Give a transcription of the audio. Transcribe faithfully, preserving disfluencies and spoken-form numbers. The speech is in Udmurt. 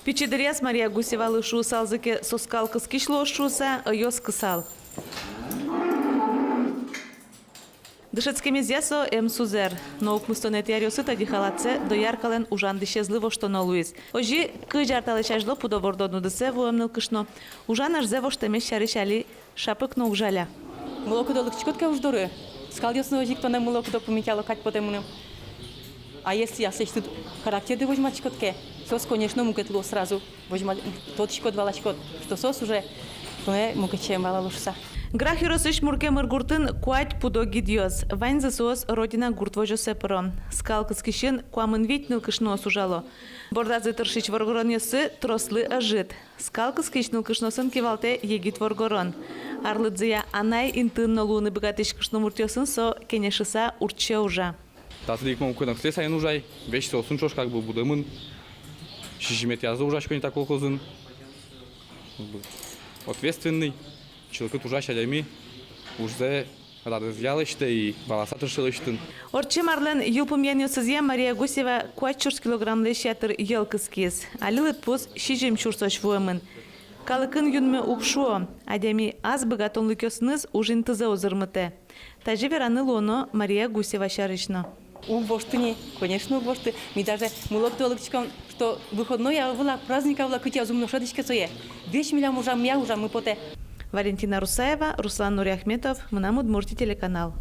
Пичи дыръяз Мария Гусевалы шуысалзы ке, со скал кыскись луоз шуыса, ӧй оскысал. Дышетскемезъя со эм сузэр, но укмыстонэтӥ аръёсы тӧдьы халатсэ дояркалэн ужан дӥсезлы воштоно луиз. Озьы кызь ар талэсь азьло пудо вордон удысэ вуэм нылкышно ужан ӧжзэ воштэмез сярысь али шапык но уг жаля. Мылокыдо лыктӥськод ке уж доры, скалъёс но озьы ик тонэ мылокыдо пумитало кадь потэ мыным. А если аслэсьтыд характердэ возьматӥськод ке, соос, конечно, мукет луо сразу. Возьма-, тодӥськод, валаськод, что соос уже тонэ мукет сямен валало шуса. Грах ёросысь Муркемыр гуртын куать пудо гидъёс. Ваньзы соос «Родина» гурт возёсэ пыро. Скал кыскисьын куамын вить нылкышноос ужало. Бордазы тыршись воргоронъёссы трослы ӧжыт. Скал кыскись нылкышноосын кивалтэ егит воргорон. Арлыдзыя анай интыын но луыны быгатӥсь кышномуртъёсын со кенешыса уртче ужа. Татыд ик мон кунокслэсь сайын ужай, весь соосын ӵош как бы будэмын. Сизьыметӥ арзэ ужасько ни та колхозын. Как бы ответственный, чылкыт ужась адями, ужзэ радызъя лэсьтэ и валаса тырше лэсьтыны. Ортчем арлэн йылпумъянъёсызъя Мария Гусева куать сюрс килограммлэсь ятыр йӧл кыскиз. Али лыдпус сизьым сюрсозь вуэмын. Калыкын юнме уг шуо, адями ас быгатонлыкъёсыныз уж интызэ узырмытэ. Тазьы вераны луоно Мария Гусева сярысь но. Уг вошты ни, конечно, уг вошты. Ми даже мылокыдо лыктӥськом, что выходной-а, ӧвӧл-а, праздник-а, ӧвӧл-а, кытӥ-а зум но шӧдӥське сое. Весь милям ужаммыя ужаммы потэ. Валентина Русаева, Руслан Нуриахметов, «Мынам Удмуртие» телеканал.